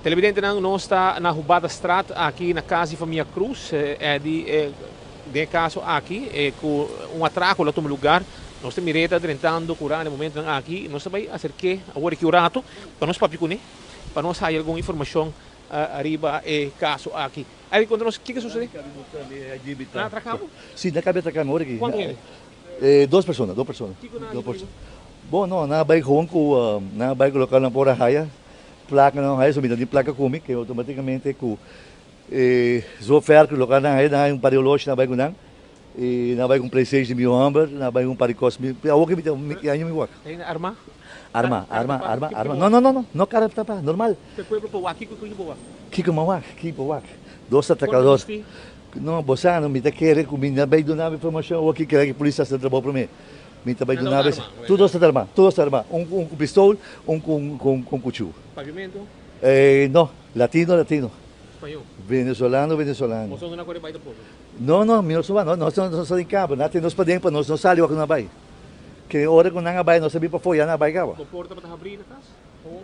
Televidentenan, nos ta na Hubadastraat aki na cas di famia Cruz. Di den e caso aki cu un atraco lo tuma lugar. Nos ta mir'é ta drentando cura na e momentonan aki. Nos ta bay acerk'é awor aki un rato pa nos papia cun'é, pa nos haya algun informacion ariba e caso aki. Eddie, conta nos kico a sucede? Nan a atraca bo? Si, nan a caba di atraca mi awor aki. Cuanto hende? Dos persona, dos persona. Kico nan a haci cu bo? Bon, no, nan a bay gewoon cu, nan a bay cu local nan por a haya. Plaka nan haya, so mi ta tin plaka ku mi, ke outomatikamente ku e zover ku loke nan haya, nan haya un par di oloshi nan bai ku nan, i nan bai ku un PlayStation di mi hòmber, nan bai ku un par di kos, mi awor ke mi ta mi aña mi wak. Ta hende armá? Armá, armá, armá, armá, no, no, no, no, no kara tapá, normal. Pe pueblo por wak, kiko kiko bo wak? Kiko mi wak, kiko bo wak? Dos atrakador. No, bo sa no, mi ta kere ku mi na bai duna mi informashon awor ki kere ku polis hasi nan trabou promé. Mi ta bai duna bes. Tur dos ta armá, tur dos ta armá. Un un ku pistol, un ku un ku kuchú. Paviamento? No, latino, latino. Spañó? Venezolano, venezolano. Boso no na kore bai tampoco? No, no, mi no sa no, nos no sa den kaba. Nan tin nos paden pa nos no sali ora ku nan a bai. Ke ora ku nan a bai nos a bin pafó ya nan a bai kaba. Bo porta tabata habrí na kas?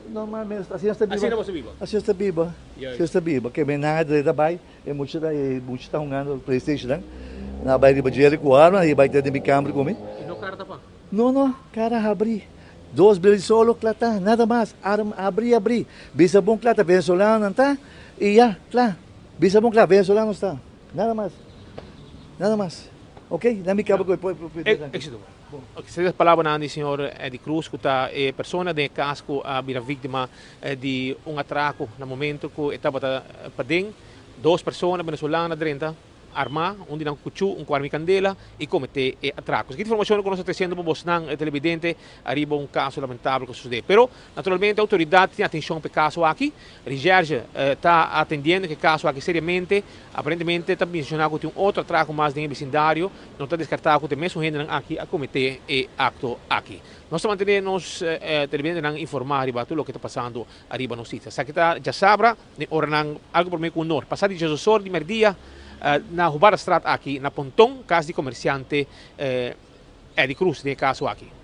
Normalmente asina nos ta biba. Asina boso biba? Asina nos ta biba. Asina nos ta biba. Ke men nan a drenta bai. E mucha ta e mucha ta hungando PlayStation nan. Nan a bai riba djele ku arma i bai den mi kamber ku mi. I no kara tapa? No no, kara habri. Dos bril solo kla ta, nada mas. Arma habri habri. Bisa bon kla ta venezolano nan ta i ya, kla. Bisa bon kla venezolano sta. Nada mas. Nada mas. Ok, nan mi kaba ku e. Éxito. Esei ta palabranan di señor Eddie Cruz ku ta e persona den e kas ku a bira víktima di un atrako na momento ku e tabata paden. Dos persona venezolano a drenta armá, un di nan ku kuchú, un ku arma i kandela i kometé e atrako. Esaki ta informashon ku nos ta tresiendo pa bosnan televidente ariba un kaso lamentabel ku a sosodé. Pero naturalmente outoridat tin atenshon pa e kaso aki. Recherche ta atendiendo ku e kaso aki seriamente. Aparentemente ta menshoná ku tin un otro atrako mas den e bisindario. No ta deskartá ku ta e mesun hendenan aki a kometé e akto aki. Nos ta mantené nos televidentenan informá riba tur loke ta pasando ariba nos isla. Esaki ta djasabra den oranan algu promé ku unor. Pasá di diesosor di merdia na Hubarastraat aki na Ponton, kas di komersiante Eddie Cruz den e kaso aki.